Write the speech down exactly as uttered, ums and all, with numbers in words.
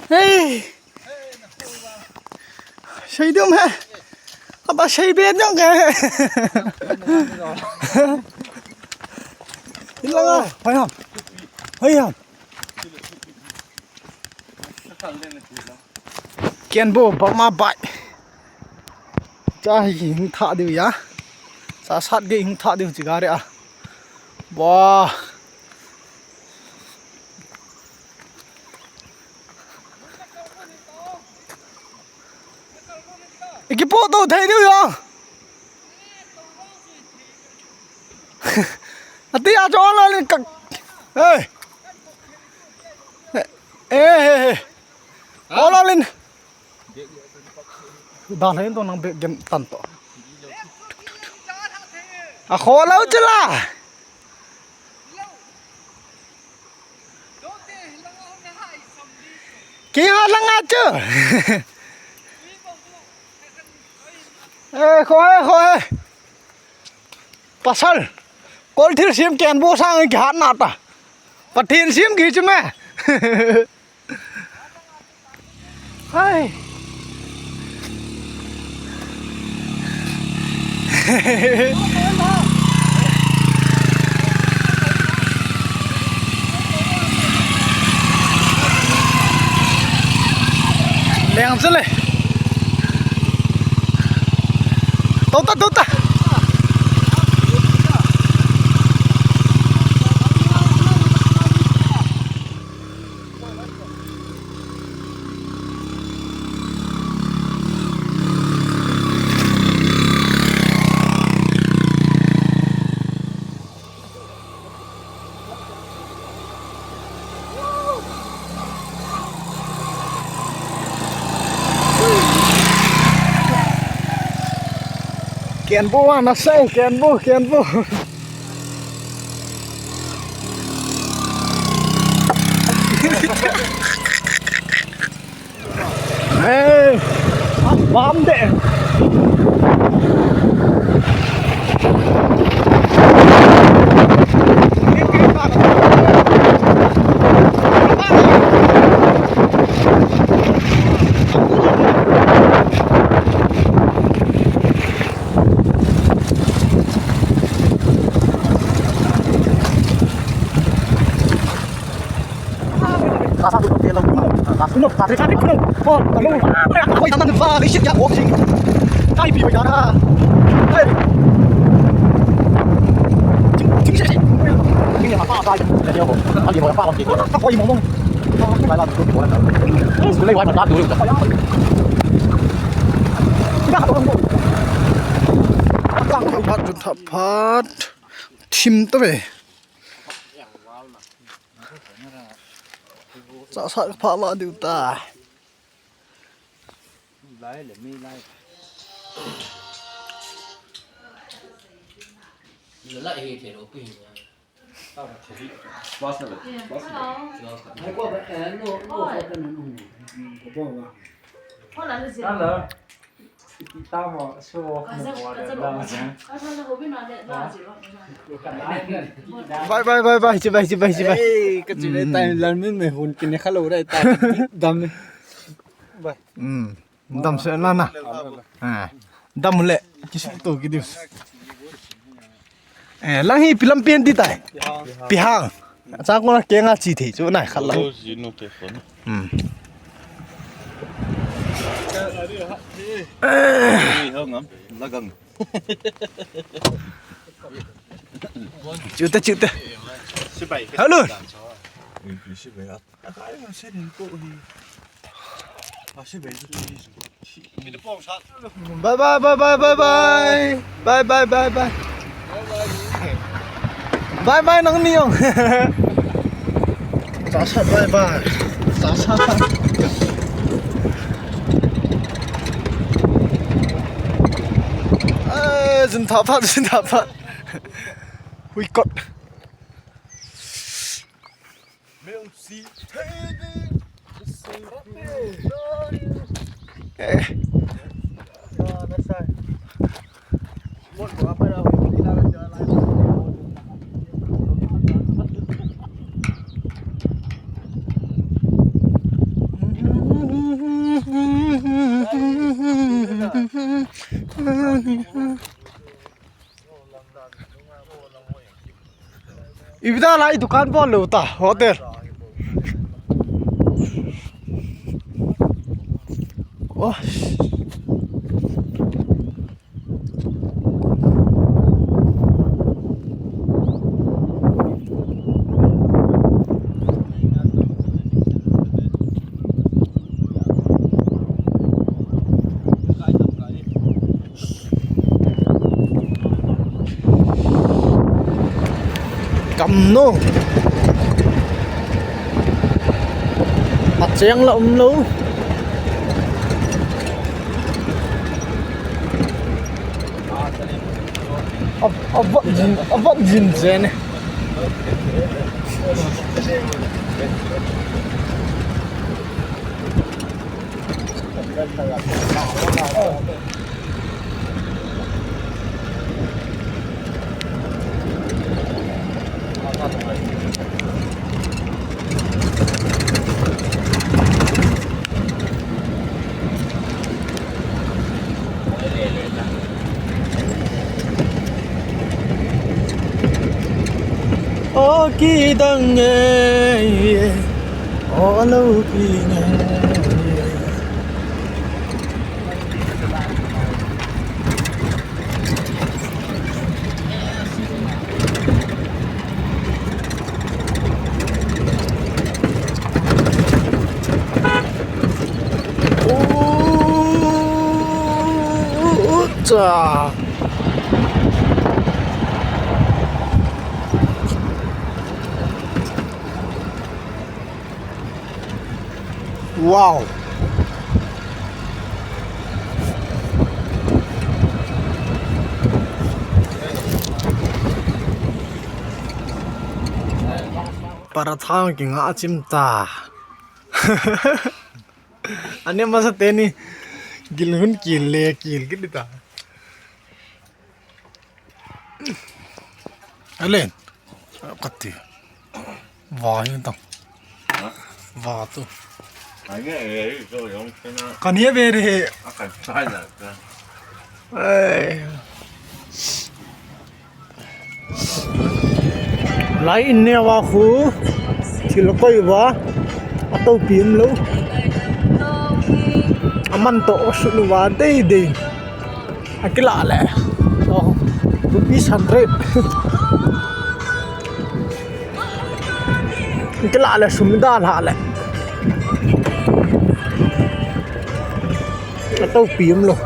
Hey. Sei dum he. Aba sei be dong ke. Ilanga. Hai ham. Hai ham. Kenbo bama bai. Cha hi hung tha diu ya. Cha sat ge hung tha diu chi gari a. Wah. Iki po to thei diu ya. Ati a cho lo lin ka. Hey. Eh, eh, eh. Olo lin. Da le to nang be gen tan to. A kho lo chila. Ki ha langa chu. Eh, kho he, kho he. Pasal. Kol thil sim ken bo sang ki hat na ta. Pathen sim ki chu me. Hai. Leng chale. Tota, tota. Kenbo ana sai, kenbo, kenbo. Hey, bam de. Phat jun tha phat. Thim ta ve. Cha sa pha la diu ta. Hello. Bye, bye, bye, bye. Chibai, chibai, chibai. Ei, ka chibai. Mm. Time lan min me hun kine khalo rai ta. Dam. Bye. Mm. Dam se na na. Ah. Dam le. Kisu to ki diu. Eh, lang hi pi lampi an ti tai. Pi hang. Cha ko na ke nga chi thei chu nai khat lang. Hmm. Chu te, chu te. Hello. Bye bye, bye bye, bye bye. Bye bye, bye bye. Bye bye, nang ni yong. Cha sa bye bye. Cha sa. Eh, jun tha phat, jun tha phat. Hui kot. Ipi da lai dukan bol lou ta, hotel. Oh. Kamnu. Acheng la umlou. A, avat jin, avat jin jeng e. O kidang e, o lo kidang e. Ucha. Wow. Paratha kinga chim ta. Ani masa teni gilhun kile kil kit ta. Alen. Kati. Va hi tang. Ha? Va tu. Ai nge, eh, so yong kena. Kani ve re. Akan sai la ka. Ai. Lai in neo a khu thil koi uva, atopi umlou. Aman toh sut uva dei dei. Akila le. Oh, rupees hundred. Akila le sum da la le. Atopi umlou.